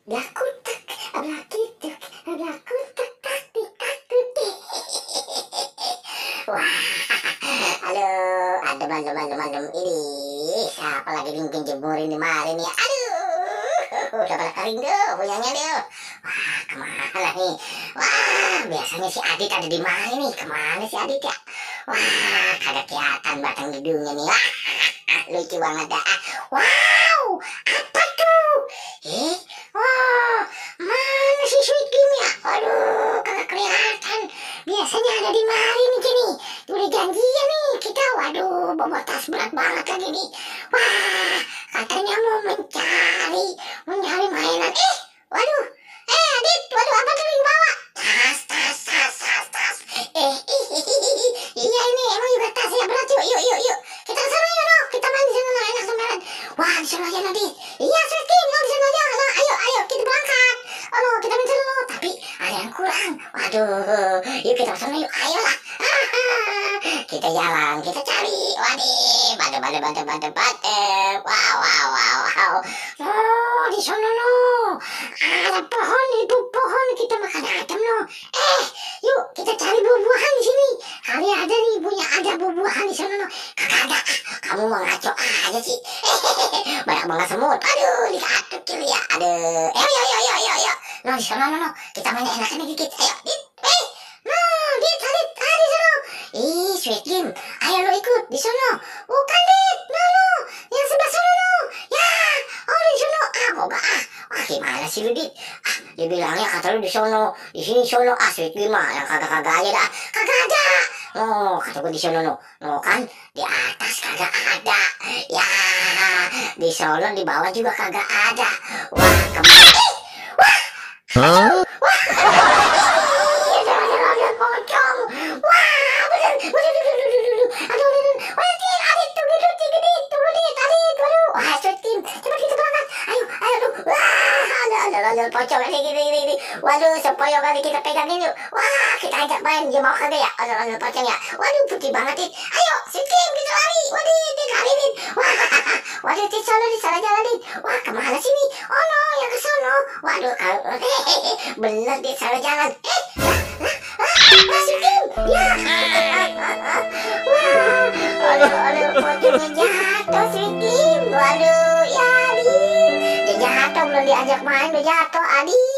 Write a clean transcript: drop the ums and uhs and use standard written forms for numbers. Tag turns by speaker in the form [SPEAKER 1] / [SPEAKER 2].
[SPEAKER 1] Blakutek, blakitek, blakutek, taktik, taktik. Wah, halo, adem ini. Siapa lagi bikin jemur ini malam nih? Aduh, udah pada kering tuh punyanya tuh. Wah, kemana nih? Wah, biasanya si Adit ada di mana nih? Kemana si Adit ya? Wah, kagak kelihatan batang hidungnya nih. Wah, lucu banget dah. Wow, apa tuh? Oh, mana si Sweet Kim ya? Aduh, kagak kelihatan. Biasanya ada di mari nih Kini. Udah janjian nih kita. Waduh, bawa tas berat banget lagi nih. Wah, katanya mau mencari mainan. Waduh. Adit, waduh apa tuh yang bawa? Tas. Iya ini emang juga tasnya berat. Yuk. Kita ke sana yuk, no. Kita main di sana, no. Enak semaran. Wah, di sana aja nanti. Iya, Sweet Kim, no, di sana aja. Nah, ayo kita berangkat. Oh, kita main sana, no. Tapi ada yang kurang. Waduh, yuk kita ke sana yuk. Ayolah. Kita jalan, kita cari. Waduh, bade. Wow. Oh, di sana, no. Ada pohon, itu pohon. Kita makan adem, no. Yuk kita cari buah-buahan di sini. Kali ada nih punya ada buah-buahan di sana, no. Kagak ada. Kamu mau ngaco aja sih. Banyak banget semut. Aduh, lihat kecil ya. Aduh. Ayo. No, di sana, no. Kita main enakan dikit. Ayo, Dit. Dit, di sana. Sweet Kim, ayo lo ikut di sana. Bukan, Dit. No. Yang sebelah sana, no. Ya, di sana. Kok wah, gimana sih lu, Dit? Dia bilangnya kata lu di sono, di sini sono. Sweet Kim mah yang kagak aja dah. Kagak ada. Oh, kata gue di sono, no. No kan, di atas kagak ada. Ya, di sono di bawah juga kagak ada. Wah, kemana? Wah. Pocong. Wah, bener. Aduh. Wah, Adit, tunggu Dit. Waduh. Wah, Sweet Kim, cepat kita berangkat. Ayo. Wah, ada pocong ini. Waduh, sepoyong kali kita pegangin yuk. Wah, kita ajak main, dia mau kagak ya? Ada pocong ya. Waduh, putih banget, Dit. Ayo, Sweet Kim, kita lari. Waduh, Dit, lari, Dit. Waduh, Dit, salah jalan, Dit. Wah, kemana sih nih? Oh, no, yang ke sono. Waduh, bener, Dit, salah jalan. Sweet Kim, ya. Wah, aduh, pocongnya jatuh, Sweet Kim. Waduh, ya, Dit. Dia jatuh, belum diajak main, udah jatuh, Adi.